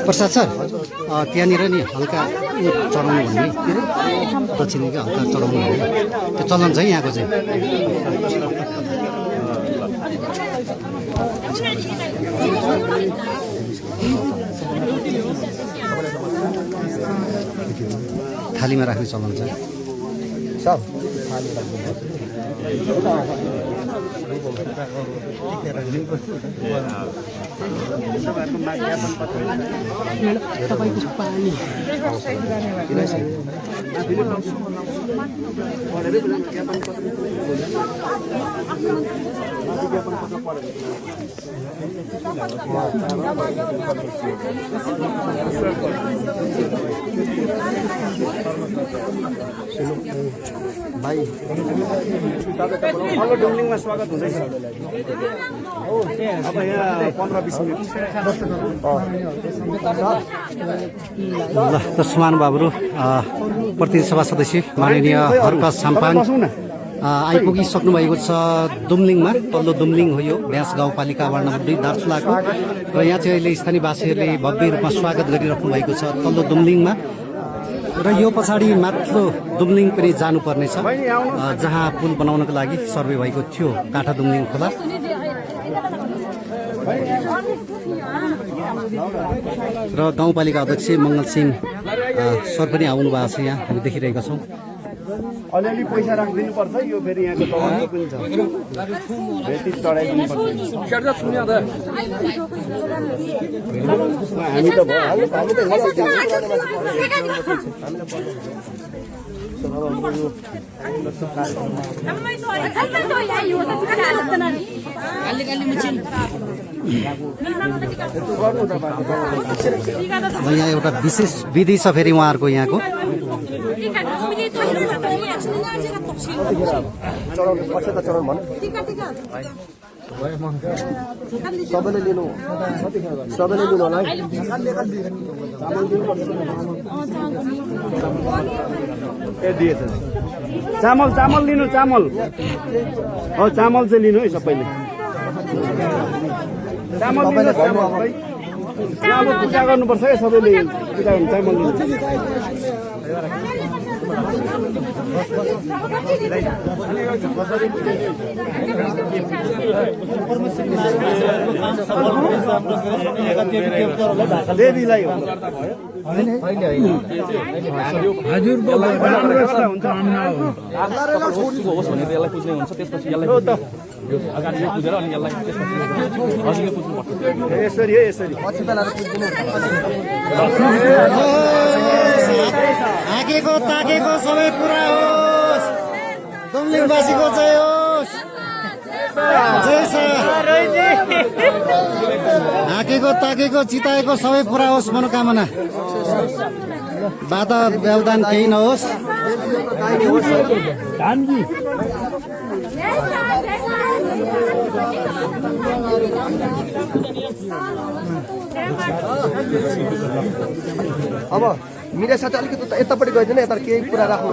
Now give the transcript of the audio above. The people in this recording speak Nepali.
प्रसाद सर त्यहाँनिर नि हल्का उयो चढाउनु भन्ने दक्षिणीको हल्का चढाउनु भन्ने त्यो चलन चाहिँ यहाँको चाहिँ थालीमा राख्ने चलन छ सब थाली तपाईँको पानी भाइ तपाईँको डुम्लिङमा स्वागत हुँदैछ। अब यहाँ 15-20 मिनट ल त महानुभावहरू प्रतिनिधि सभा सदस्य माननीय हरप्रसाद साम्पाङ आइपुगिसक्नु भएको छ दुम्लिङमा। तल्लो दुम्लिङ हो यो ब्यास गाउँपालिका वार्ड नम्बर 2 दार्चुलाको र यहाँ चाहिँ अहिले स्थानीयवासीहरूले भव्य रूपमा स्वागत गरिराख्नु भएको छ तल्लो दुम्लिङमा। र यो पछाडि माथिल्लो दुम्लिङ पनि जानुपर्नेछ जहाँ पुल बनाउनको लागि सर्वे भएको थियो काठा दुम्लिङ खोला। र गाउँपालिका अध्यक्ष मङ्गल सिंह सर पनि आउनु भएको छ यहाँ हामी देखिरहेका छौँ। अलिअलि पैसा राखिदिनु पर्छ यो फेरि यहाँको तलको पनि छ भेटी चढाइदिनु पर्छ। हामी त यहाँ एउटा विशेष विधि छ फेरि उहाँहरूको यहाँको सबैले लिनु होला ए दिएछ चामल लिनु चामल चामल चाहिँ लिनु है सबैले चामल पूजा गर्नुपर्छ है सबैले पूजा गर्नु चामल लिनु देवीलाई यसरी आकेको ताकेको सबै पुरा होस् दुम्लिङवासीको जय होस् जय आकेको ताकेको चिताएको सबै पुरा होस् मनोकामना बाधा व्यवधान केही नहोस्। अब मिडिया साथी अलिकति यतापट्टि गइदिनु यता केही कुरा राख्नु